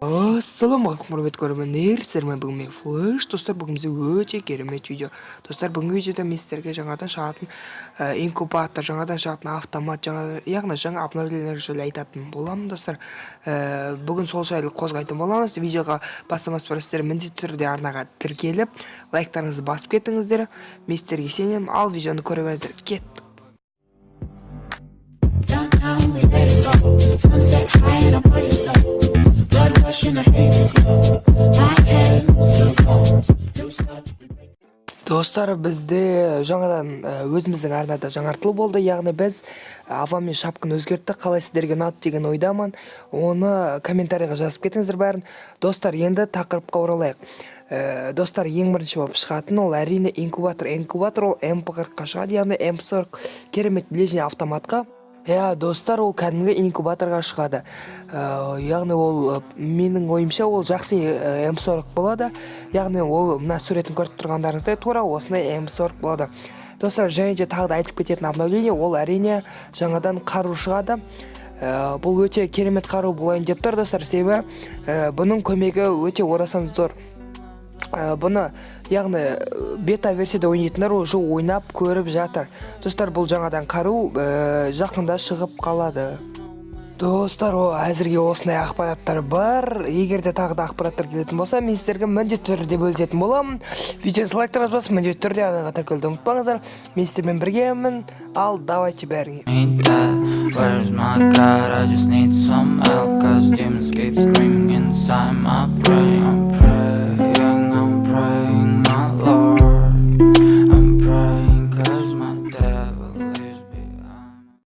Ассалаумағалейкум, құрметті көрермендер! Сіздермен бүгін мен, Флэш. Достар, бүгін бізде өте керемет видео. Достар, бүгінгі видеода мен сіздерге жаңадан шығатын инкубатор, жаңадан шығатын автомат, жаңа, яғни жаңа обновление жайлы айтатын боламын. Достар, бүгін сол жайлы қозғайтын боламыз. Видеоға бастамас бұрын сіздер міндетті түрде арнаға тіркеліп, лайктарыңызды басып кетіңіздер. Мен сіздерге сенемін. Ал видеоны көре беріңіздер. Кеттік! Downtown, we let it go. Sunset high and I'm body slow. Blood rush in the hazy glow. My hands to bones. Loose up, we break. Достар, бізде жаңадан өзіміздің арнада жаңартылу болды, яғни біз ава мен шапканы өзгерттік. Қалай, сіздерге ұнады деген ойдамын, оны комментарийға жазып кетіңіздер бәрін. Достар, енді тақырыпқа оралайық. Достар, ең бірінші болып шығатын ол, әрине, инкубатор. Инкубатор ол МП 40-қа шығады, яғни МП 40 керемет ближний автоматқа. Иә, достар, ол кәдімгі инкубаторға шығады. Яғни ол менің ойымша, ол жақсы М40 болады. Яғни ол мына суретін көріп тұрғандарыңыздай, тура осындай М40 болады. Достар, және де тағы да айтып кететін обновление ол, әрине, жаңадан қару шығады. Бұл өте керемет қару болайын деп тұр, достар, себебі бұның көмегі өте орасан зор. Бұны, яғни, бета версияда ойнайтындар уже ойнап көріп жатыр. Достар, бұл жаңадан қару жақында шығып қалады. Достар, о, әзірге осындай ақпараттар бар. Егер де тағы да ақпараттар келетін болса, мен сіздерге міндетті түрде бөлісетін боламын. Видеоны лайктарыңызды басып, міндетті түрде арнаға тіркелуді ұмытпаңыздар. Мен сіздермен біргемін. Ал давайте, бәріңе. Ain't that. Where's my God? I just need some help, 'cause demons keep screaming inside my brain.